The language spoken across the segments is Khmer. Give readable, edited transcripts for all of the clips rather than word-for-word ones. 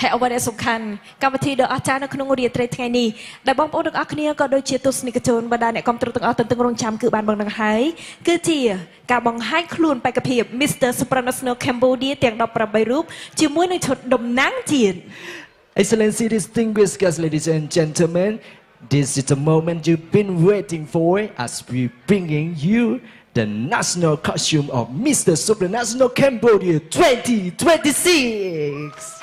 ហើយអ្វីដែលសំខាន់កម្មវិធីដ៏អស្ចារ្យនៅក្នុងរាត្រីថ្ងៃនេះដែលបងប្អូនទាំងអស់គ្នាក៏ដូចជាទស្សនិកជនបណ្ដាអ្នកគាំទ្រទាំងអស់ទន្ទឹងរង់ចាំគឺបានបង្ដឹងហើយគឺជាការបង្ហាញខ្លួនបេក្ខភាព Mr. Supranational Cambodia ទាំង18រូបជាមួយនឹងឈុតតំណាងជាតិ Excellency, distinguished guests, ladies and gentlemen, this is the moment you've been waiting for as we bringing you the national costume of Mr. Supranational Cambodia 2026.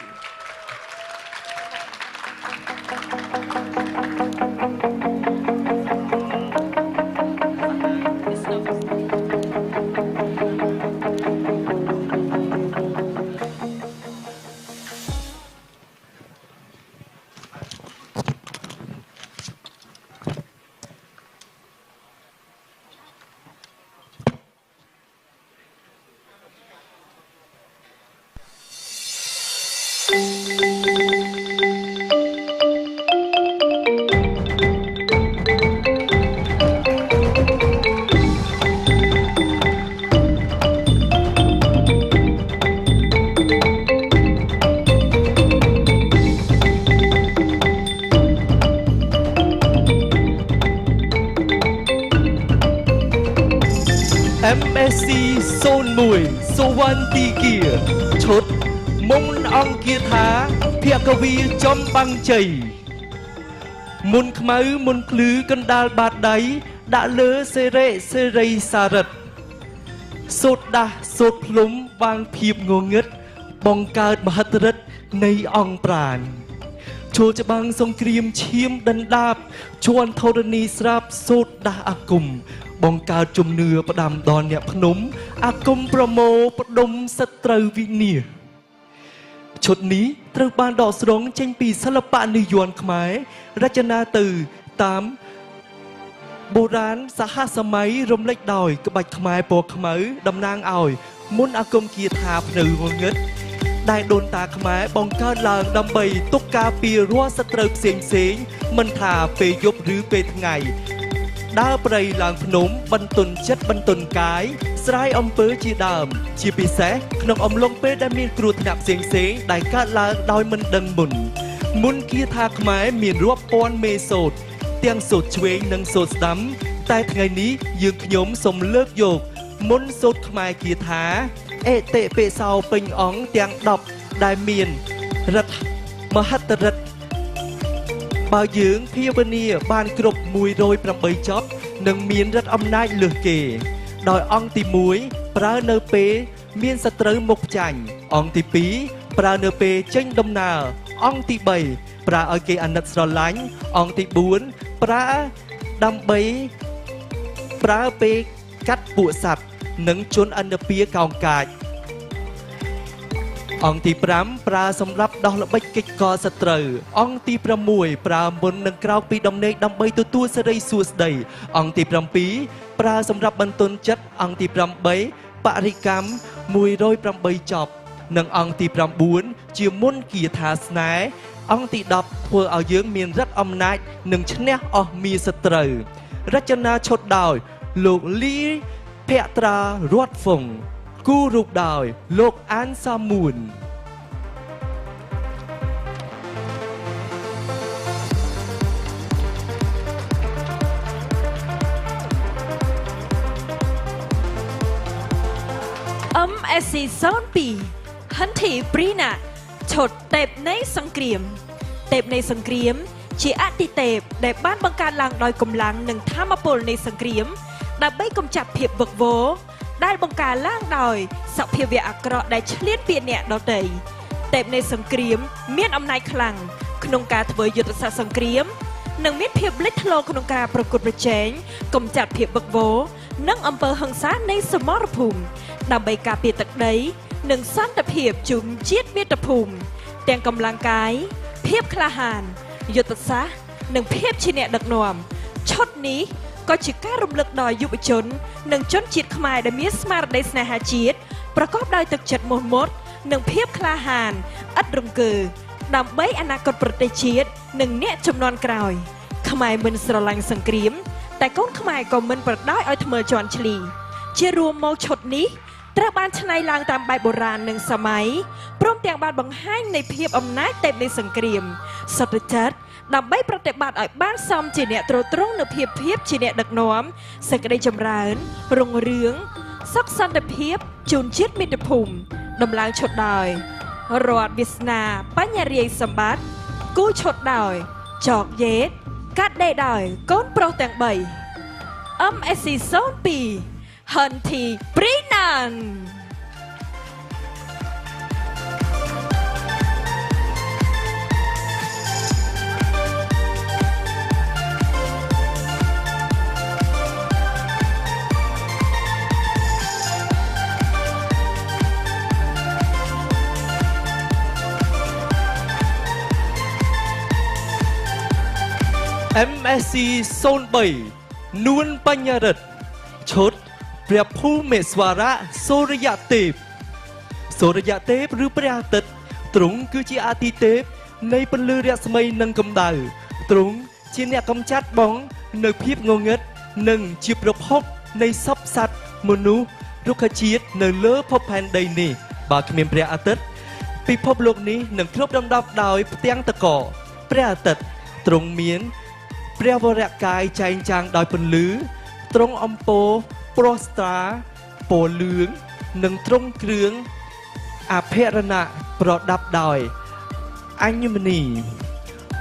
MSC 01សុវណ្ណទីគាឈុតមុនអង្គាថាភគវីចំបាំងជ័យមុនខ្មៅមុនភ្លឺកណ្ដាលបាតដៃដាក់លើសេរីសេរីសារិតសូត្រដាស់សូត្រភ្លុំបាងភាពងងឹតបង្កើតមហិទ្ធិឫទ្ធិនៃអង្គប្រាណចូលច្បាំងសង្គ្រាមឈាមដណ្ដាបជន់ធរណីស្រាប់សូត្រដាស់អាគមបង្កើតជំនឿផ្ដាំដល់អ្នកភ្នំអាគមប្រមោផ្ដុំសត្រូវវិនាសឈុតនេះត្រូវបានដកស្រង់ចេញពីសិល្បៈនិយ័នខ្មែររចនាទៅតាមបុរាណសហសម័យរំលេចដោយក្បាច់ខ្មែរពណ៌ខ្មៅតំណាងឲ្យមុនអាគមគាថាភ្នៅងងឹតដែលដូនតាខ្មែរបង្កើតឡើងដើម្បីទុកការពាររាល់សត្រូវផ្សេងផ្សេងមិនថាពេលយប់ឬពេលថ្ងៃដើរព្រៃឡើងភ្នំបន្ទន់ចិត្តបន្ទន់កាយស្រាយអំពើជាដើមជាពិសេសក្នុងអំឡុងពេលដែលមានគ្រោះថ្នាក់ផ្សេងៗដែលកើតឡើងដោយមិនដឹងមុនមុនគាថាខ្មែរមានរាប់ពាន់មេសូត្រទាំងសូត្រឆ្វេងនិងសូត្រស្ដាំតែថ្ងៃនេះយើងខ្ញុំសូមលើកយកមុនសូត្រខ្មែរគាថាអតិបិសោពេញអង្គទាំង10ដែលមានឫទ្ធិមហិទ្ធិឫទ្ធិបើយើងភាវនាបានគ្រប់108ចប់នឹងមានឫទ្ធិអំណាចលើសគេដោយអង្គទី1ប្រើនៅពេលមានសត្រូវមុខចាញ់អង្គទី2ប្រើនៅពេលចេញដំណើរអង្គទី3ប្រើឲ្យគេអាណិតស្រឡាញ់អង្គទី4ប្រើដើម្បីប្រើពេលកាត់ពួកសត្វនិងជនអនុពាកោងកាចអង្គទី5ប្រើសម្រាប់ដោះល្បិចកិច្ចកសត្រូវអង្គទី6ប្រើមុននឹងក្រោកពីដំណេកដើម្បីទទួលសិរីសួស្តីអង្គទី7ប្រើសម្រាប់បន្ទន់ចិត្តអង្គទី8បរិកម្ម108ចប់និងអង្គទី9ជាមុនគាថាស្នេហ៍អង្គទី10ធ្វើឲ្យយើងមានឫទ្ធិអំណាចនិងឈ្នះអស់មាសត្រូវរចនាឈុតដោយលោកលីភក្ត្រារតហ្វុងគូរូបដោយលោកអានសាមួន MSC 02ហិនធីព្រីណាឈុតទេពនៃសង្គ្រាមទេពនៃសង្គ្រាមជាអតិទេពដែលបានបង្កើតឡើងដោយកម្លាំងនិងធម៌ពលនៃសង្គ្រាមដើម្បីកម្ចាត់ភាពវឹកវរដែលបង្ការឡើងដោយសភាវៈអាក្រក់ដែលឆ្លៀនពៀនអ្នកដទៃទេពនៃសង្គ្រាមមានអំណាចខ្លាំងក្នុងការធ្វើយុទ្ធសាស្ត្រសង្គ្រាមនិងមានភាពលេចធ្លោក្នុងការប្រកួតប្រជែងកម្ចាត់ភាពវឹកវរនិងអំពើហិង្សានៃសមរភូមិដើម្បីការពារទឹកដីនិងសន្តិភាពជូនជាតិមាតុភូមិទាំងកម្លាំងកាយភាពក្លាហានយុទ្ធសាស្ត្រនិងភាពជាអ្នកដឹកនាំឈុតនេះក៏ជាការរំលឹកដល់យុវជននិងជនជាតិខ្មែរដែលមានស្មារតីស្នេហាជាតិប្រកបដោយទឹកចិត្តមោះមុតនិងភាពក្លាហានឥតរង្គើដើម្បីអនាគតប្រទេសជាតិនិងអ្នកជំនាន់ក្រោយខ្មែរមិនស្រឡាញ់សង្គ្រាមតែកូនខ្មែរក៏មិនប្រដៅឲ្យថ្មើរជាន់ឈ្លីជារួមមកឈុតនេះ ត្រូវបានច្នៃឡើងតាមបែបបុរាណនិងសម័យព្រមទាំងបានបង្ហាញនៃភាពអំណាចទេពនៃសង្គ្រាមសុទ្ធចិត្តដើម្បីប្រតិបត្តិឲ្យបានសមជាអ្នកទ្រទ្រង់នូវភាពជាអ្នកដឹកនាំសេចក្តីចម្រើនរុងរឿងសុខសន្តិភាពជូនជាតិមាតុភូមិដំឡើងឈុតដោយរដ្ឋវាសនាបញ្ញារាយសម្បត្តិគូឈុតដោយចកយេតកាត់ដេរដោយកូនប្រុសទាំង3 MSC 02ហិនធីព្រីណានMSC 03នួនបញ្ញារិទ្ធឈុតព្រះភូមិស្វរៈសូរិយទេពសូរិយទេពឬព្រះអាទិត្យទ្រង់គឺជាអាទិទេពនៃពន្លឺរស្មីនិងកម្ដៅទ្រង់ជាអ្នកកម្ចាត់បងនៅភាពងងឹតនិងជាប្រភពនៃសព្វសត្វមនុស្សរុក្ខជាតិនៅលើភពផែនដីនេះបើគ្មានព្រះអាទិត្យពិភពលោកនេះនឹងគ្របដណ្ដប់ដោយផ្ទាំងតកព្រះអាទិត្យទ្រង់មានព្រះវរកាយចែងចាំងដោយពន្លឺទ្រង់អំពរប្រស្ត្រាពណ៌លឿងនិងទ្រង់គ្រឿងអភរណៈប្រដាប់ដោយអញ្ញមនី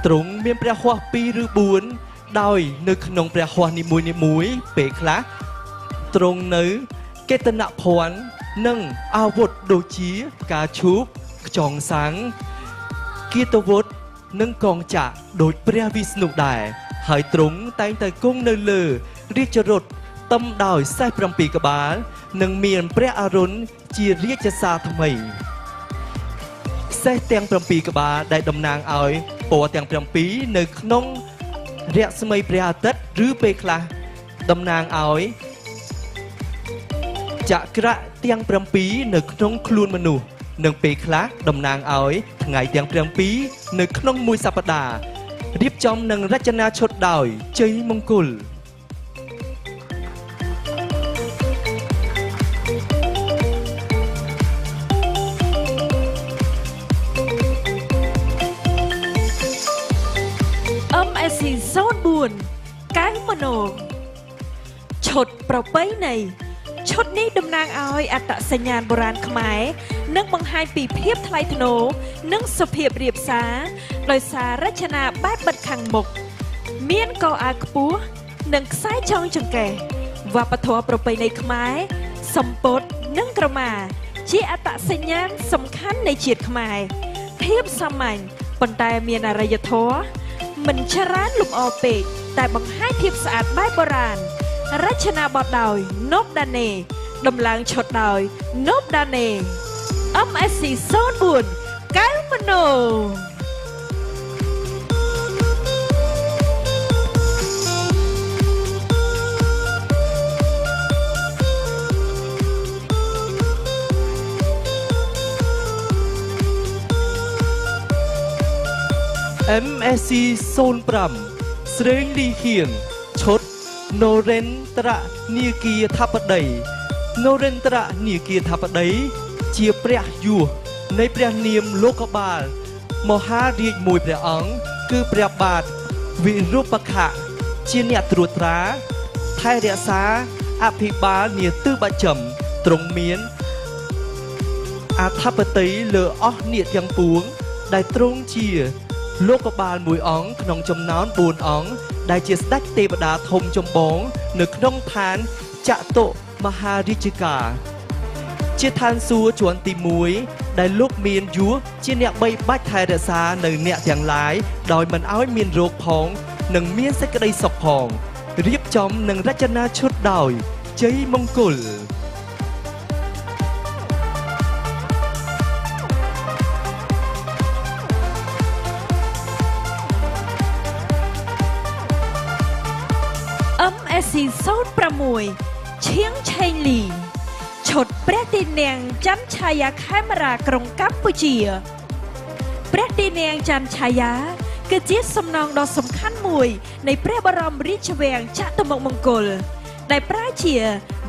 ទ្រង់មានព្រះហស្ថ2ឬ4ដោយនៅក្នុងព្រះហស្ថនីមួយៗពេលខ្លះទ្រង់នៅកេតនភ័ណ្ឌនិងអាវុធដូចជាផ្កាឈូកខ្យងសាំងគៀតវុធនិងកងចាក់ដោយព្រះវិស្ណុដែរហើយទ្រង់តែងតែគង់នៅលើរាជរថតឹមដោយសេះ7ក្បាលនិងមានព្រះអរុណជារាជសារថ្មីសេះទាំង7ក្បាលដែលតំណាងឲ្យពណ៌ទាំង7នៅក្នុងរស្មីព្រះអាទិត្យឬពេលខ្លះតំណាងឲ្យចក្រៈទាំង7នៅក្នុងខ្លួនមនុស្សនិងពេលខ្លះតំណាងឲ្យថ្ងៃទាំង7នៅក្នុងមួយសប្តាហ៍រៀបចំនិងរចនាឈុតដោយជ័យមង្គល MSC 04កៅមនោឈុតប្រពៃណីឈុតនេះតំណាងឲ្យអត្តសញ្ញាណបុរាណខ្មែរនិងបង្ហាញពីភាពថ្លៃថ្នូរនិងសុភាពរាបសារដោយសាររចនាបែបបិទខាងមុខមានកអាវខ្ពស់និងខ្សែចងចង្កេះវប្បធម៌ប្រពៃណីខ្មែរសម្ពត់និងក្រមាជាអត្តសញ្ញាណសំខាន់នៃជាតិខ្មែរភាពសាមញ្ញប៉ុន្តែមានអរិយធម៌មិនច្រើនលម្អពេកតែបង្ហាញភាពស្អាតបែបបុរាណរចនាបថដោយណូបដាណេដំឡើងឈុតដោយណូបដាណេ MSC 04កៅមនោ MSC 05ស្រេងលីហៀងឈុតនរេនត្រនាគាធបតីនរេនត្រនាគាធបតីជាព្រះយោនៃព្រះនាមលោកបាលមហារាជមួយព្រះអង្គគឺព្រះបាទវិរូបខៈជាអ្នកត្រួតត្រាថែរក្សាអភិបាលនាទិបច្ចឹមទ្រង់មានអធិបតីលើអស់នាគទាំងពួងដែលទ្រង់ជាលោកបាលមួយអង្គក្នុងចំណោម4អង្គដែលជាស្ដេចទេវតាធំចម្បងនៅក្នុងឋានចតុមហារាជការជាឋានសួគ៌ជាន់ទី1ដែលលោកមានយោជាអ្នកបីបាច់ថែរក្សានៅអ្នកទាំងឡាយដោយមិនឲ្យមានរោគផងនិងមានសេចក្តីសុខផងរៀបចំនិងរចនាឈុតដោយជ័យមង្គល MSC 06ឈៀងឆេងលីឈុតព្រះទីនាំងច័ន្ទឆាយាខេមរាក្រុងកម្ពុជាព្រះទីនាំងច័ន្ទឆាយាគឺជាសំណង់ដ៏សំខាន់មួយនៃព្រះបរមរាជវាំងចតុមុខមង្គលដែលប្រើជា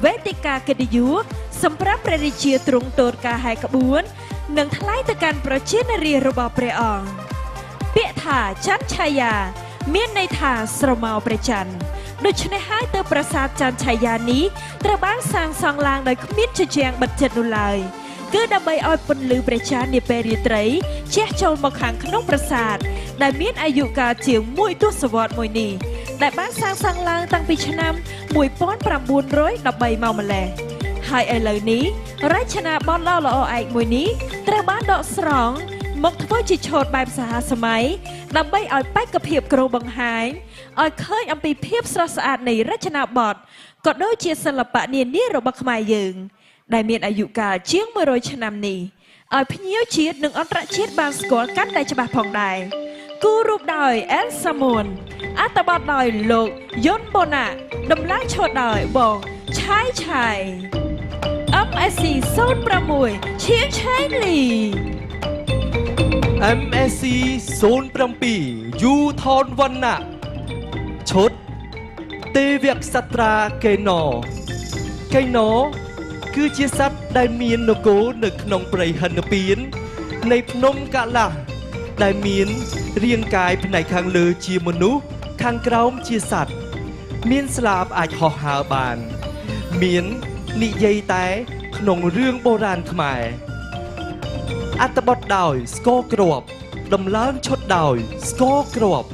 វេទិកាកិត្តិយសសម្រាប់ព្រះរាជាទ្រង់ទតការហែក្បួននិងថ្លែងទៅកាន់ប្រជានារីរបស់ព្រះអង្គពាក្យថាច័ន្ទឆាយាមានន័យថាស្រមោលព្រះច័ន្ទដូច្នេះហើយទៅប្រាសាទច័ន្ទឆាយានេះត្រូវបានសាងសង់ឡើងដោយគ្មានជញ្ជាំងបិទជិតនោះឡើយគឺដើម្បីឲ្យពន្លឺព្រះច័ន្ទនាពេលរាត្រីជះចូលមកខាងក្នុងប្រាសាទដែលមានអាយុកាលជាងមួយទសវត្សរ៍មួយនេះដែលបានសាងសង់ឡើងតាំងពីឆ្នាំ1913មកម្ល៉េះហើយឥឡូវនេះរចនាបថដ៏ល្អឯកមួយនេះត្រូវបានដកស្រង់មកធ្វើជាឆូតបែបសហសម័យដើម្បីឲ្យបេក្ខភាពគ្រូបង្ហាញឲ្យឃើញអំពីភាពស្រស់ស្អាតនៃរចនាបថក៏ដូចជាសិល្បៈនានារបស់ខ្មែរយើងដែលមានអាយុកាលជាង100ឆ្នាំនេះឲ្យភ្ញៀវជាតិនិងអន្តរជាតិបានស្គាល់កាន់តែច្បាស់ផងដែរគូរូបដោយអែលសាមួនអត្ថបទដោយលោកយុនបូណាតម្លៃឈុតដោយបងឆាយឆាយ MSC 06ឈៀងឆេងលី MSC 07យូថនវណ្ណៈឈុតទេវក្សត្រាកេណកេណគឺជាសត្វដែលមាននគរនៅក្នុងព្រៃហិនពៀននៃភ្នំកលាស់ដែលមានរាងកាយផ្នែកខាងលើជាមនុស្សខាងក្រោមជាសត្វមានស្លាបអាចហោះហើរបានមាននិយាយតែក្នុងរឿងបុរាណខ្មែរអត្ថបទដោយស្ករគ្រាប់ដំឡើងឈុតដោយស្ករគ្រាប់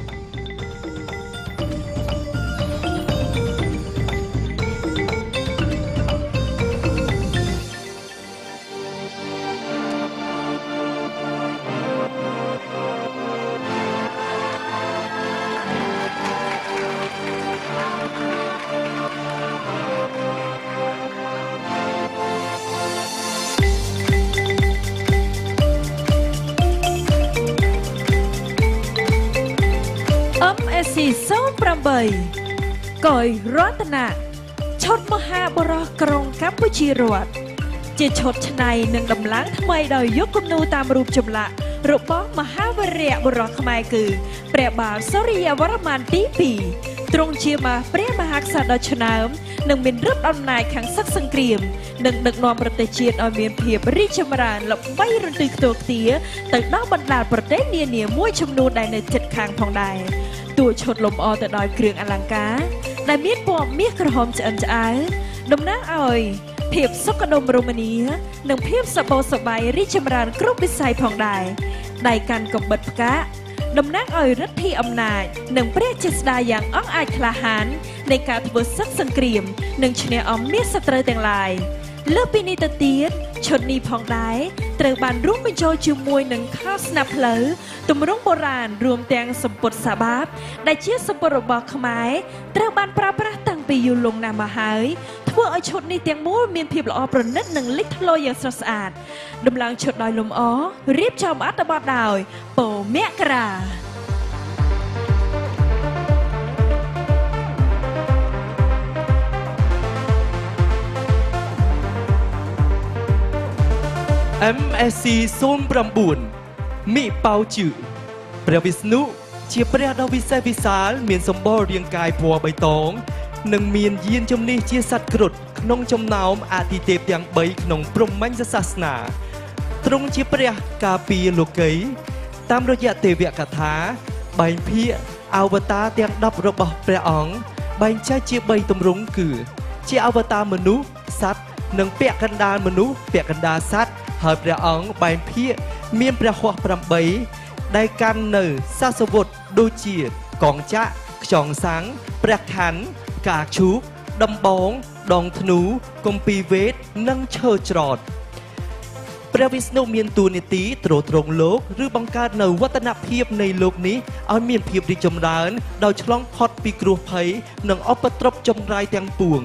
08កុយរតនៈឈុតមហាបុរសក្រុងកម្ពុជារដ្ឋជាឈុតច្នៃនិងដំឡើងថ្មីដោយយកគំនូរតាមរូបចម្លាក់របស់មហាវីរៈបុរសខ្មែរគឺព្រះបាទសូរិយវរ្ម័នទី2ទ្រង់ជាព្រះមហាក្សត្រដ៏ឆ្នើមនិងមានឫទ្ធិអំណាចខាងសឹកសង្គ្រាមនិងដឹកនាំប្រទេសជាតិឲ្យមានភាពរីកចម្រើនល្បីរន្ទឺខ្ទោខ្ទាទៅដល់បណ្ដាប្រទេសនានាមួយចំនួនដែលនៅជិតខាងផងដែរតួឈុតលម្អទៅដោយគ្រឿងអលង្ការដែលមានពណ៌មាសក្រហមឆ្អិនឆ្អៅតំណាងឲ្យភាពសុខដុមរមនានិងភាពសប្បុរសប្បាយរីកចម្រើនគ្រប់វិស័យផងដែរដៃកាន់កំបិតផ្កាតំណាងឲ្យឫទ្ធិអំណាចនិងព្រះចេស្តាយ៉ាងអង់អាចក្លាហាននៃការធ្វើសឹកសង្គ្រាមនិងឈ្នះអមាសសត្រូវទាំងឡាយលើសពីនេះទៅទៀតឈុតនេះផងដែរត្រូវបានរួមបញ្ចូលជាមួយនឹងខោស្នាប់ផ្លូវទម្រង់បុរាណរួមទាំងសម្ពុតសាបាបដែលជាសម្ពុតរបស់ខ្មែរត្រូវបានប្រើប្រាស់តាំងពីយូរលង់ណាស់មកហើយធ្វើឲ្យឈុតនេះទាំងមូលមានភាពល្អប្រណិតនិងលេចធ្លោយ៉ាងស្រស់ស្អាតដំឡើងឈុតដោយលម្អរៀបចំអត្ថបទដោយពោមករា MSC 09មិប៉ោជឺព្រះវិស្ណុជាព្រះដ៏វិសេសវិសាលមានសម្បុររាងកាយពណ៌បៃតងនិងមានយានជំនិះជាសត្វគ្រុឌក្នុងចំណោមអាទិទេពទាំង3ក្នុងព្រហ្មញ្ញសាសនាទ្រង់ជាព្រះការពារលោកីតាមរយៈទេវកថាបែងភាគអវតារទាំង10របស់ព្រះអង្គបែងចែកជា3ទម្រង់គឺជាអវតារមនុស្សសត្វនិងពាក្យកណ្ដាលមនុស្សពាក្យកណ្ដាលសត្វហើយព្រះអង្គបែងភាគមានព្រះហស្ថ8ដែលកាន់នៅសាសវុធដូចជាកងចក្រខ្យងសាំងព្រះខ័នផ្កាឈូកដំបងដងធ្នូគម្ពីរវេទនិងឈើច្រត់ព្រះវិស្ណុមានតួនាទីទ្រទ្រង់លោកឬបង្កើតនៅវឌ្ឍនភាពនៃលោកនេះឲ្យមានភាពរីកចម្រើនដោយឆ្លងផុតពីគ្រោះភ័យនិងឧបទ្រពចង្រៃទាំងពួង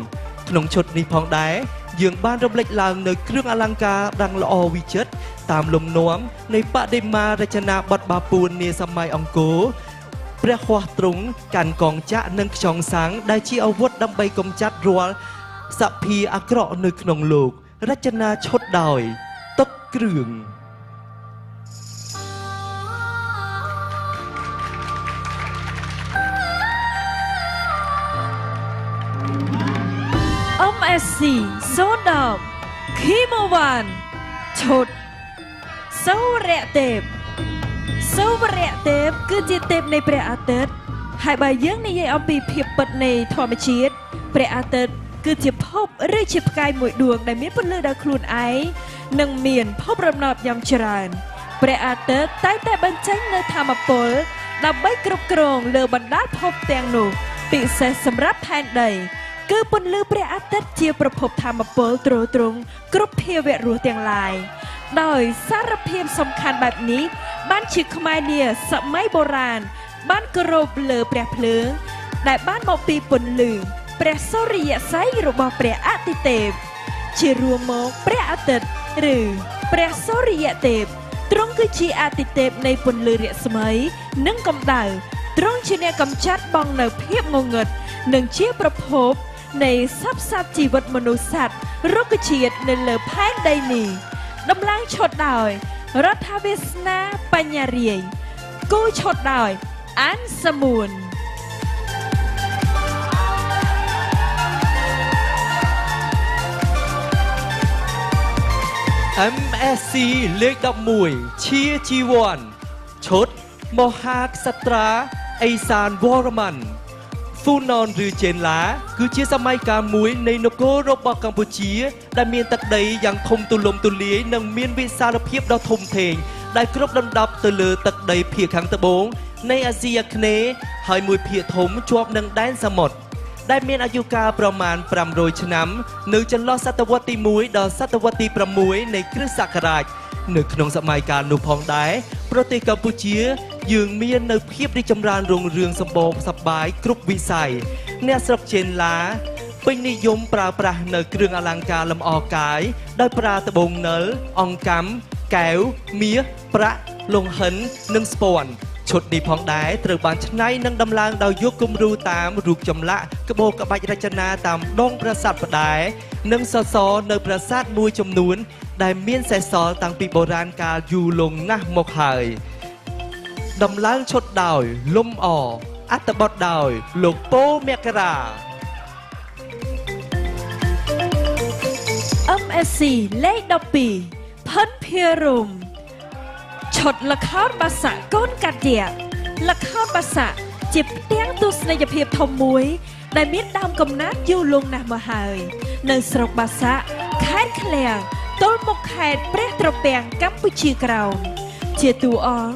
ក្នុងឈុតនេះផងដែរយើងបានរំលេចឡើងនៅគ្រឿងអលង្ការដាំងល្អវិចិត្រតាមលំនាំនៃបដិមារចនាបថបាពួននាសម័យអង្គរព្រះហស្ថទ្រង់កាន់កងចក្រនិងខ្យងសាំងដែលជាអាវុធដើម្បីកម្ចាត់រាល់សភាអាក្រក់នៅក្នុងលោករចនាឈុតដោយតុកគ្រឿង MSC MSC 010 ឃីម៉ូវ៉ានឈុតសូរៈទេពសូរៈទេពគឺជាទេពនៃព្រះអាទិត្យហើយបើយើងនិយាយអំពីភាពពិតនៃធម្មជាតិព្រះអាទិត្យគឺជាភពឬជាផ្កាយមួយដួងដែលមានពន្លឺដោយខ្លួនឯងនិងមានភពរំណបយ៉ាងច្រើនព្រះអាទិត្យតែងតែបញ្ចេញនៅធម៌ពលដើម្បីគ្រប់គ្រងលើបណ្ដាភពទាំងនោះពិសេសសម្រាប់ផែនដីគឺពន្លឺព្រះអាទិត្យជាប្រភពធម៌ពលទ្រទ្រង់គ្រប់ភាវៈរស់ទាំងឡាយដោយសារភាពសំខាន់បែបនេះបានជាខ្មែរនាសម័យបុរាណបានគោរពលើព្រះភ្លើងដែលបានមកពីពន្លឺព្រះសូរិយស័យរបស់ព្រះអាទិទេពជារួមមកព្រះអាទិត្យឬព្រះសូរិយទេពទ្រង់គឺជាអាទិទេពនៃពន្លឺរស្មីនិងកម្ដៅទ្រង់ជាអ្នកកម្ចាត់បងនៅភាពងងឹតនិងជាប្រភពនៃសព្វសត្វជីវិតមនុស្សសត្វរុក្ខជាតិនៅលើផែនដីនេះដំឡើងឈុតដោយរដ្ឋាវាសនាបញ្ញារាយគូឈុតដោយអានសមួន MSC លេខ11ឈាជីវ័នឈុតមហាក្សត្រាអេសានវរ្ម័នហ្វូណនឬចេនឡាគឺជាសម័យកាលមួយនៃនគររបស់កម្ពុជាដែលមានទឹកដីយ៉ាងធំទូលំទូលាយនិងមានវិសាលភាពដ៏ធំធេងដែលគ្រប់ដណ្ដប់ទៅលើទឹកដីភាគខាងត្បូងនៃអាស៊ីអាគ្នេយ៍ហើយមួយភាគធំជាប់នឹងដែនសមុទ្រដែលមានអាយុកាលប្រមាណ500ឆ្នាំនៅចន្លោះសតវត្សទី1ដល់សតវត្សទី6នៃគ្រិស្តសករាជនៅក្នុងសម័យកាលនោះផងដែរប្រទេសកម្ពុជាយើងមាននៅភាពរីកចម្រើនរុងរឿងសម្បូរសប្បាយគ្រប់វិស័យអ្នកស្រុកចេនឡាពេញនិយមប្រើប្រាស់នៅគ្រឿងអលង្ការលម្អកាយដោយប្រើត្បូងនិលអង្កាំកែវមាសប្រាក់លង្ហិននិងស្ពាន់ឈុតនេះផងដែរត្រូវបានច្នៃនិងដំឡើងដោយយកគំរូតាមរូបចម្លាក់ក្បូរក្បាច់រចនាតាមដងប្រាសាទផ្ដែនិងសសរនៅប្រាសាទមួយចំនួនដែលមានសេសសល់តាំងពីបុរាណកាលយូរលង់ណាស់មកហើយដំឡើងឈុតដោយលំអអត្ថបទដោយលោកពោមករា MSC លេខ12ផិនភារមឈុតល្ខោនបាសាក់កូនកាត់យៈល្ខោនបាសាក់ជាផ្ទាំងទស្សនីយភាពធំមួយដែលមានដើមកំណើតយូរលង់ណាស់មកហើយនៅស្រុកបាសាក់ខេត្តឃ្លាំងទល់មុខខេត្តព្រះត្រពាំងកម្ពុជាក្រោមជាតួអង្គ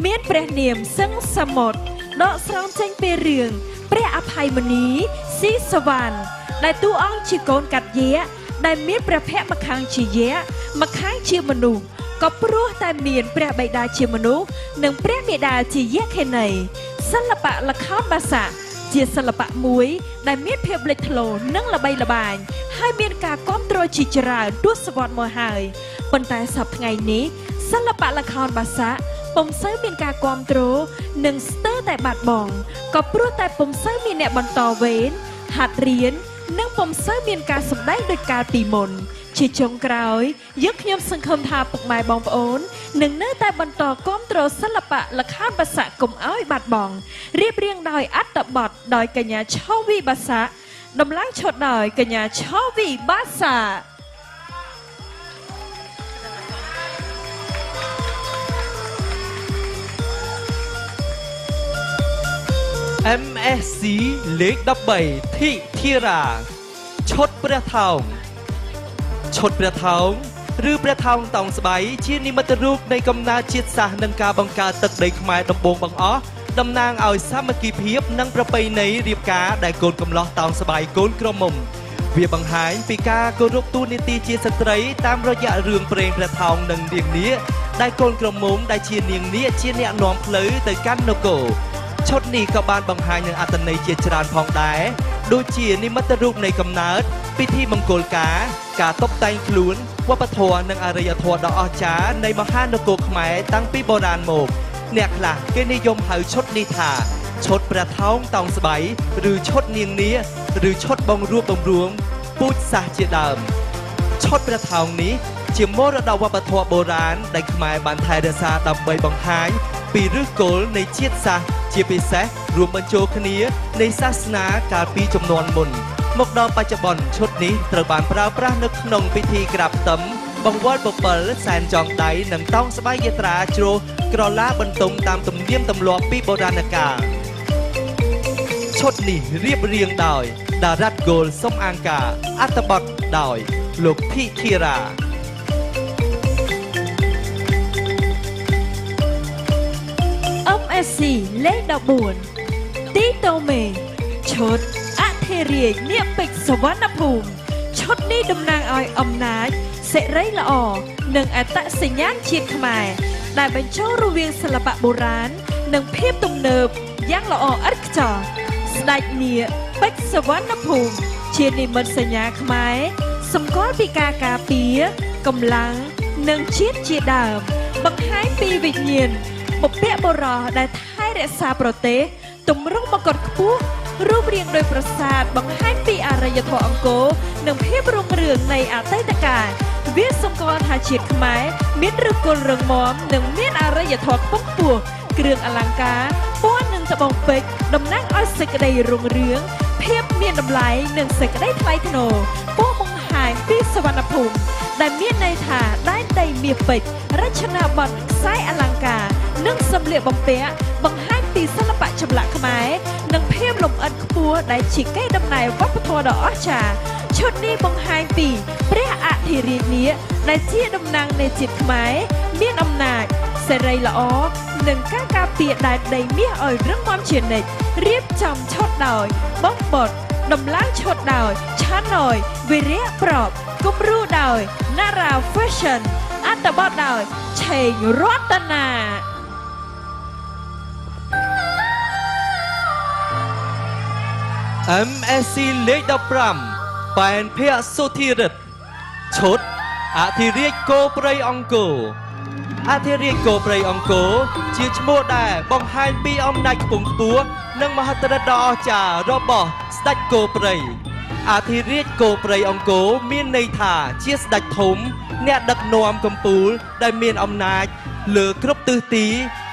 មានព្រះនាមសឹងសមុទ្រដកស្រង់ចេញពីរឿងព្រះអភ័យមនីស៊ីសវណ្ណដែលតួអង្គជាកូនកាត់យៈដែលមានព្រះភ័ក្ត្រម្ខាងជាយៈម្ខាងជាមនុស្សក៏ព្រោះតែមានព្រះបិតាជាមនុស្សនិងព្រះមាតាជាយក្ខិនីសិល្បៈល្ខោនបាសាក់ជាសិល្បៈមួយដែលមានភាពលេចធ្លោនិងល្បីល្បាញហើយមានការគាំទ្រជាច្រើនទសវត្សរ៍មកហើយប៉ុន្តែសប្តាហ៍ថ្ងៃនេះសិល្បៈល្ខោនបាសាក់ពុំសូវមានការគាំទ្រនិងស្ទើរតែបាត់បង់ក៏ព្រោះតែពុំសូវមានអ្នកបន្តវេនហាត់រៀននិងពុំសូវមានការសម្ដែងដូចកាលពីមុនជាចុងក្រោយយើងខ្ញុំសង្ឃឹមថាពុកម៉ែបងប្អូននឹងនៅតែបន្តគាំទ្រសិល្បៈល្ខោនបាសាក់កុំឲ្យបាត់បង់រៀបរៀងដោយអត្ថបទដោយកញ្ញាឆវីបាសាក់ដំឡើងឈុតដោយកញ្ញាឆវីបាសាក់ MSC លេខ13ធីធីរាឈុតព្រះថោងឈុតព្រះថោងឬព្រះថោងតោងស្បៃជានិមិត្តរូបនៃកំណើតជាតិសាសន៍និងការបង្កើតទឹកដីខ្មែរដំបូងបង្អស់តំណាងឲ្យសាមគ្គីភាពនិងប្រពៃណីរៀបការដែលកូនកំលោះតោងស្បៃកូនក្រមុំវាបង្ហាញពីការគោរពតួនាទីជាស្ត្រីតាមរយៈរឿងព្រេងព្រះថោងនិងនាងនាគដែលកូនក្រមុំដែលជានាងនាគជាអ្នកនាំផ្លូវទៅកាន់នគរឈុតនេះក៏បានបង្ហាញនូវអត្ថន័យជាច្រើនផងដែរដូចជានិមិត្តរូបនៃកំណើតពិធីមង្គលការការតុបតែងខ្លួនវប្បធម៌និងអរិយធម៌ដ៏អស្ចារ្យនៃមហានគរខ្មែរតាំងពីបុរាណមកអ្នកខ្លះគេនិយមហៅឈុតនេះថាឈុតព្រះថោងតោងស្បៃឬឈុតនាងនាគឬឈុតបង្រួបបង្រួមពូជសាសន៍ជាដើមឈុតព្រះថោងនេះជាមរតកវប្បធម៌បុរាណដែលខ្មែរបានថែរក្សាដើម្បីបង្ហាញពីឫសគល់នៃជាតិសាសន៍ជាពិសេសរួមបញ្ចូលគ្នានៃសាសនាកាលពីជំនាន់មុន មកដល់បច្ចុប្បន្នឈុតនេះត្រូវបានប្រើប្រាស់នៅក្នុងពិធីក្រាបខ្ទឹមបង្វិលពពិលសែនចងដៃនិងតោងស្បៃយាត្រាជ្រោះក្រឡាបន្ទង់តាមទំនៀមទម្លាប់ពីបុរាណកាលឈុតនេះរៀបរៀងដោយតារ៉ាត់ហ្គោលសុំអាងការអត្ថបទដោយលោកភិធារា MSC លេខ14ទីតូមេឈុតអធិរាជនាគពេជ្រសុវណ្ណភូមិឈុតនេះតំណាងឲ្យអំណាចសិរីល្អនិងអត្តសញ្ញាណជាតិខ្មែរដែលបញ្ចូលរវាងសិល្បៈបុរាណនិងភាពទំនើបយ៉ាងល្អឥតខ្ចោះស្ដេចនាគពេជ្រសុវណ្ណភូមិជានិមិត្តសញ្ញាខ្មែរសម្គាល់ពីការការពារកម្លាំងនិងជាតិជាដើមបង្ហាញពីវិញ្ញាណបុព្វបុរសដែលថែរក្សាប្រទេសទម្រង់មកុដខ្ពស់រូបរាងដោយប្រាសាទបង្ហាញពីអរិយធម៌អង្គរនិងភាពរុងរឿងនៃអតីតកាលវាសម្គាល់ថាជាតិខ្មែរមានឫសគល់រឹងមាំនិងមានអរិយធម៌ខ្ពង់ខ្ពស់គ្រឿងអលង្ការពណ៌និងត្បូងពេជ្រតំណាងឲ្យសេចក្តីរុងរឿងភាពមានតម្លៃនិងសេចក្តីថ្លៃថ្នូរពណ៌បង្ហាញពីសុវណ្ណភូមិដែលមានន័យថាដែនដីមាសពេជ្ររចនាបថខ្សែអលង្ការនិងសម្លៀកបំពាក់បង្ហាញពីសិល្បៈចម្លាក់ខ្មែរនិងភាពលម្អិតខ្ពស់ដែលជាកេរដំណែលវប្បធម៌ដ៏អស្ចារ្យឈុតនេះបង្ហាញពីព្រះអធិរាជនាគដែលជាតំណាងនៃជាតិខ្មែរមានអំណាចសិរីល្អនិងការការពារដែនដីមាសឲ្យរឹងមាំជានិច្ចរៀបចំឈុតដោយបងបុតដំឡើងឈុតដោយឆាណយវិរៈប្រពគំរូដោយ Nara Fashion អត្ថបទដោយឆេងរតនា MSC លេខ15ប៉ែនភៈសុធិរិទ្ធឈុតអធិរាជគោព្រៃអង្គរអធិរាជគោព្រៃអង្គរជាឈ្មោះដែលបង្ហាញពីអំណាចខ្ពង់ខ្ពស់និងមហិទ្ធិឫទ្ធិដ៏អស្ចារ្យរបស់ស្ដេចគោព្រៃអធិរាជគោព្រៃអង្គរមានន័យថាជាស្ដេចធំអ្នកដឹកនាំកំពូលដែលមានអំណាចលើគ្រប់ទិសទី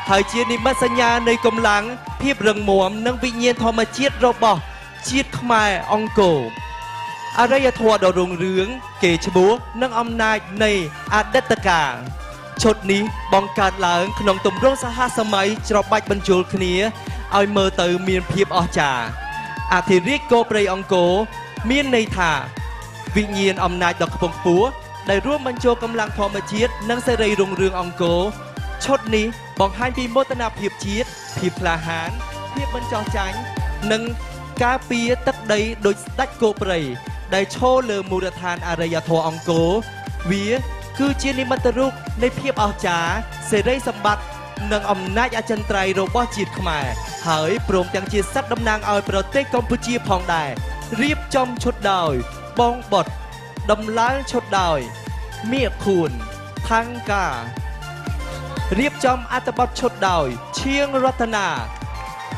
ហើយជានិមិត្តសញ្ញានៃកម្លាំងភាពរឹងមាំនិងវិញ្ញាណធម្មជាតិរបស់ជាតិខ្មែរអង្គរអរិយធម៌ដ៏រុងរឿងកេរ្តិ៍ឈ្មោះនិងអំណាចនៃអតីតកាលឈុតនេះបង្កើតឡើងក្នុងទម្រង់សហសម័យច្របាច់បញ្ចូលគ្នាឲ្យមើលទៅមានភាពអស្ចារ្យអធិរាជគោព្រៃអង្គរមានន័យថាវិញ្ញាណអំណាចដ៏ខ្ពង់ខ្ពស់ដែលរួមបញ្ចូលកម្លាំងធម្មជាតិនិងសិរីរុងរឿងអង្គរឈុតនេះបង្ហាញពីមោទនភាពជាតិភាពក្លាហានភាពមិនចោះចាញ់និងការពារទឹកដីដោយស្ដេចគោព្រៃដែលឈរលើមូលដ្ឋានអរិយធម៌អង្គរវាគឺជានិមិត្តរូបនៃភាពអស្ចារ្យសិរីសម្បត្តិនិងអំណាចអចិន្ត្រៃយ៍របស់ជាតិខ្មែរហើយព្រមទាំងជាសត្វតំណាងឲ្យប្រទេសកម្ពុជាផងដែររៀបចំឈុតដោយបងបុតដំឡើងឈុតដោយមៀកខួនថង្ការៀបចំអត្ថបទឈុតដោយឈៀងរតនា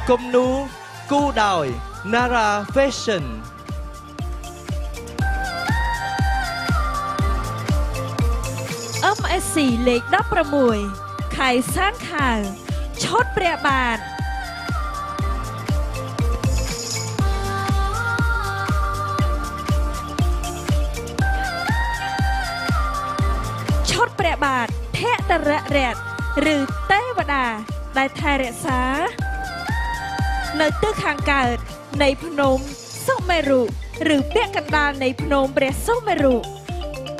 គំនូគូដោយ Nara Fashion MSC លេខ16ខៃសានខាវឈុតព្រះបាទឈុតព្រះបាទភតរៈរតឬទេវតាដែលថែរក្សានៅទិសខាងកើតនៃភ្នំសុមេរុឬពាក់កណ្ដាលនៃភ្នំព្រះសុមេរុ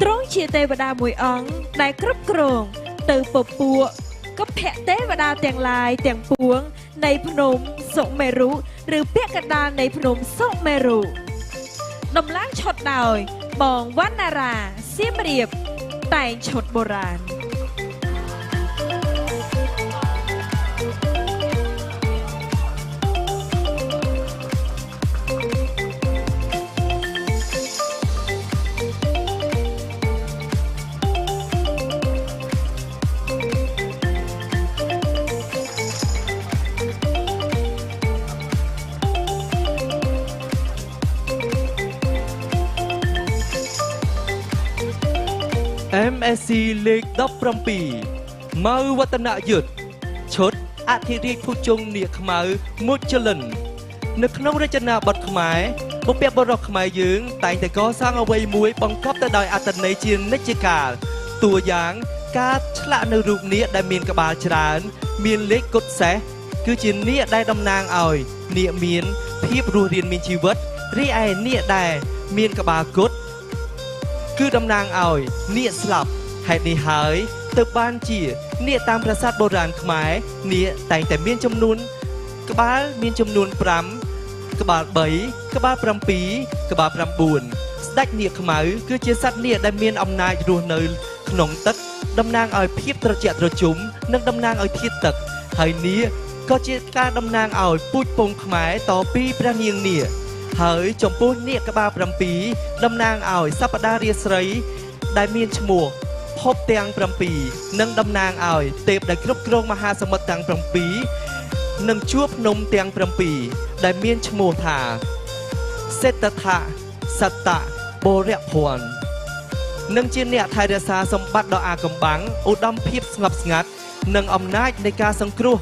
ទ្រង់ជាទេវតាមួយអង្គដែលគ្រប់គ្រងទៅពពួកកភៈទេវតាទាំងឡាយទាំងពួងនៃភ្នំសុមេរុឬពាក់កណ្ដាលនៃភ្នំសុមេរុដំឡើងឈុតដោយបងវណ្ណារាសៀមរាបតែងឈុតបុរាណ MSC លេខ17ម៉ៅវឌ្ឍនយុទ្ធឈុតអធិរាជភុជង្គនាគខ្មៅមុជលិន នៅក្នុងរចនាបថខ្មែរបុព្វបុរសខ្មែរយើងតែងតែកសាងអ្វីមួយបង្កប់ទៅដោយអត្ថន័យជានិច្ចកាលតួយ៉ាងការឆ្លាក់នៅរូបនាគដែលមានក្បាលច្រើនមានលេខគុតសេះគឺជានាគដែលតំណាងឲ្យនាគមានភាពរស់រានមានជីវិតរីឯនាគដែលមានក្បាលគុតគឺតំណាងឲ្យនាគស្លាប់ហេតុនេះហើយទើបបានជានាគតាមប្រាសាទបុរាណខ្មែរនាគតែងតែមានចំនួនក្បាលមានចំនួន5ក្បាល3ក្បាល7ក្បាល9ស្ដេចនាគខ្មៅគឺជាសត្វនាគដែលមានអំណាចរស់នៅក្នុងទឹកតំណាងឲ្យភាពត្រជាក់ត្រជុំនិងតំណាងឲ្យធាតុទឹកហើយនាគក៏ជាការតំណាងឲ្យពូជពងខ្មែរតពីព្រះនាងនាគហើយចំពោះនាគក្បាល7តំណាងឲ្យសប្តារាស្រីដែលមានឈ្មោះភពទាំង7និងតំណាងឲ្យទេពដែលគ្រប់គ្រងមហាសមុទ្រទាំង7និងជួរភ្នំទាំង7ដែលមានឈ្មោះថាសេតថៈសតៈបរិភ័ណ្ឌនិងជាអ្នកថែរក្សាសម្បត្តិដ៏អាកំបាំងឧត្តមភាពស្ងប់ស្ងាត់និងអំណាចនៃការសង្គ្រោះ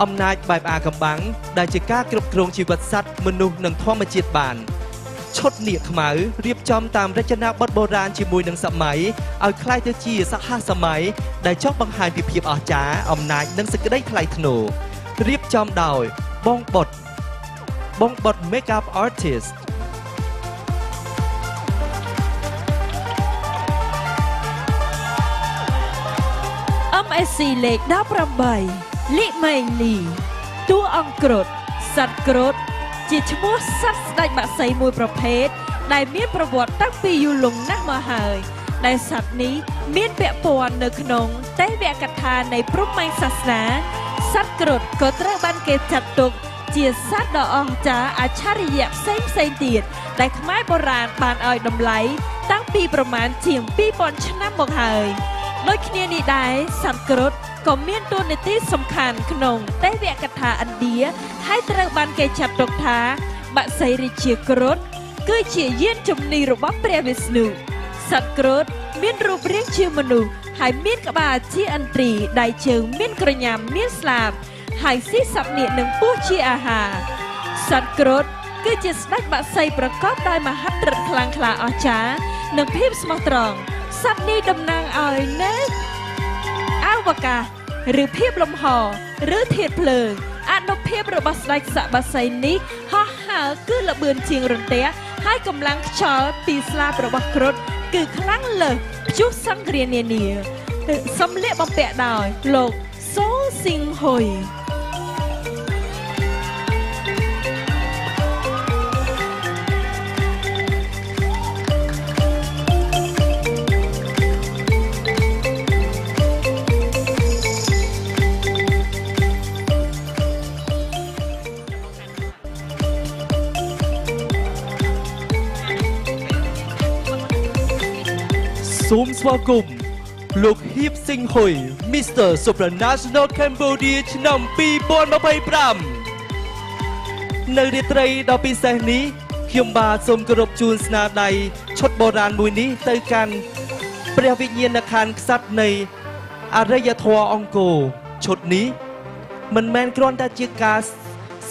អំណាចបែបអាកំបាំងដែលជាការគ្រប់គ្រងជីវិតសត្វមនុស្សនិងធម្មជាតិបានឈុតនាគខ្មៅរៀបចំតាមរចនាបថបុរាណជាមួយនឹងសម័យឲ្យក្លាយទៅជាសហសម័យដែលចង់បង្ហាញពីភាពអស្ចារ្យអំណាចនិងសេចក្តីថ្លៃថ្នូររៀបចំដោយបងបុតបងបុត Makeup Artist MSC លេខ18លីម៉េងលីតួអង្គគ្រុឌសត្វគ្រុឌជាឈ្មោះសត្វស្ដេចបក្សីមួយប្រភេទដែលមានប្រវត្តិតាំងពីយូរលង់ណាស់មកហើយដែលសត្វនេះមានពាក់ព័ន្ធនៅក្នុងទេវកថានៃព្រហ្មញ្ញសាសនាសត្វគ្រុឌក៏ត្រូវបានគេចាត់ទុកជាសត្វដ៏អស្ចារ្យអច្ឆរិយៈផ្សេងផ្សេងទៀតដែលខ្មែរបុរាណបានឲ្យតម្លៃតាំងពីប្រមាណជាង2000ឆ្នាំមកហើយដូចគ្នានេះដែរសត្វគ្រុឌក៏មានតួនាទីសំខាន់ក្នុងទេវកថាឥណ្ឌាហើយត្រូវបានគេចាត់ទុកថាបក្សីរាជាគ្រុឌគឺជាយានជំនិះរបស់ព្រះវិស្ណុសត្វគ្រុឌមានរូបរាងជាមនុស្សហើយមានក្បាលជាឥន្ទ្រីដៃជើងមានក្រញាំមានស្លាបហើយស៊ីសត្វនាគនិងពស់ជាអាហារសត្វគ្រុឌគឺជាស្ដេចបក្សីប្រកបដោយមហិទ្ធិឫទ្ធិខ្លាំងក្លាអស្ចារ្យនិងភាពស្មោះត្រង់សត្វនេះតំណាងឲ្យនៅអវកាសឬភាពលំហឬធាតុភ្លើងអនុភាពរបស់ស្ដេចសត្វបក្សីនេះហោះហើរគឺល្បឿនជាងរន្ទះហើយកម្លាំងខ្យល់ពីស្លាបរបស់គ្រុឌគឺខ្លាំងលើសព្យុះសង្គ្រានានាសម្លៀកបំពាក់ដោយលោកសូស៊ីងហ៊ុយ សូមស្វាគមន៍លោកហ៊ីបស៊ីងហ៊ុយ Mr. Supranational Cambodia ឆ្នាំ2025នៅរាត្រីដ៏ពិសេសនេះខ្ញុំបាទសូមគោរពជូនស្នាដៃឈុតបុរាណមួយនេះទៅកាន់ព្រះវិញ្ញាណក្ខន្ធក្សត្រនៃអរិយធម៌អង្គរឈុតនេះមិនមែនគ្រាន់តែជាការ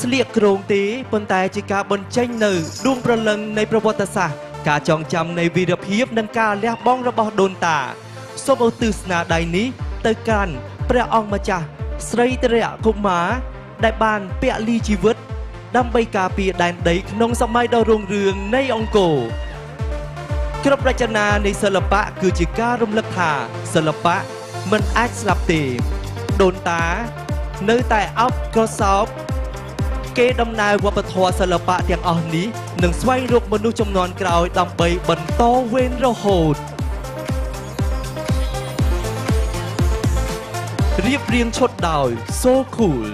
ស្លៀកគ្រងទេប៉ុន្តែជាការបញ្ចេញនៅដួងព្រលឹងនៃប្រវត្តិសាស្ត្រការចងចាំនៃវីរភាពនិងការលះបង់របស់ដូនតាសូមឧទ្ទិសស្នាដៃនេះទៅកាន់ព្រះអង្គម្ចាស់ស្រីត្រៈកុមារដែលបានពលីជីវិតដើម្បីការពារដែនដីក្នុងសម័យដ៏រុងរឿងនៃអង្គរគ្រប់រចនានៃសិល្បៈគឺជាការរំលឹកថាសិល្បៈមិនអាចស្លាប់ទេដូនតានៅតែអោបក្រសោបគេដំណើរវប្បធម៌សិល្បៈទាំងអស់នេះនឹងស្វែងរកមនុស្សចំនួនក្រោយដើម្បីបន្តវេនរហូតរៀបរៀងឈុតដោយ So Cool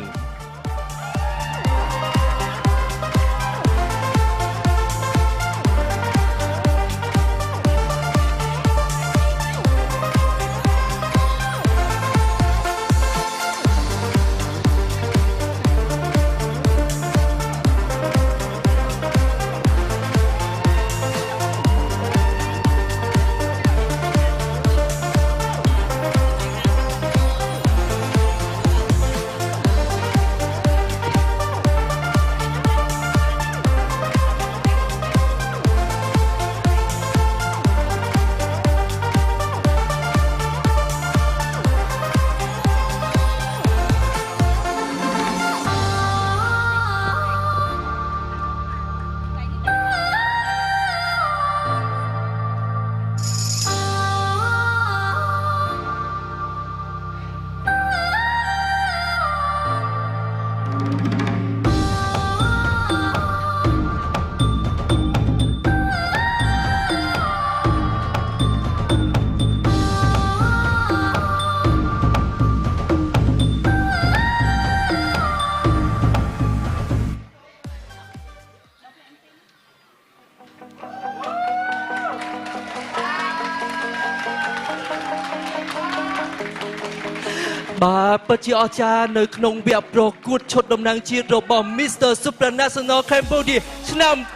បាទពិតជាអស្ចារ្យនៅក្នុងវគ្គប្រកួតឈុតតំណាងជាតិរបស់ Mr. Supranational Cambodia ឆ្នាំ2026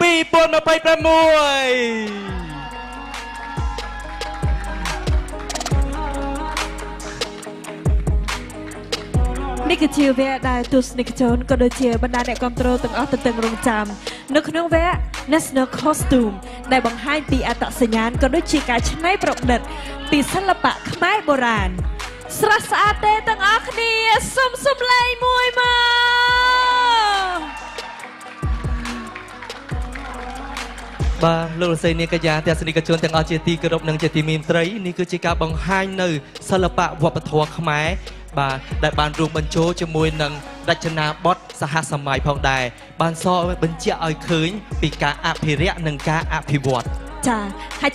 នេះគឺជាវគ្គដែលទស្សនិកជនក៏ដូចជាបណ្ដាអ្នកគ្រប់គ្រងទាំងអស់ទន្ទឹងរង់ចាំនៅក្នុងវគ្គ National Costume ដែលបង្ហាញពីអត្តសញ្ញាណក៏ដូចជាការច្នៃប្រឌិតពីសិល្បៈខ្មែរបុរាណស្រស់ស្អាតទេទាំងអស់គ្នាសុំសំឡេងមួយមក បាទលោករសីនាងកញ្ញាទស្សនិកជនទាំងអស់ជាទីគោរពនិងជាទីមេត្រីនេះគឺជាការបង្ហាញនៅសិល្បៈវប្បធម៌ខ្មែរបាទដែលបានរួមបញ្ចូលជាមួយនឹងរចនាបថសហសម័យផងដែរបានសបញ្ជាក់ឲ្យឃើញពីការអភិរក្សនិងការអភិវឌ្ឍ ចាហើយ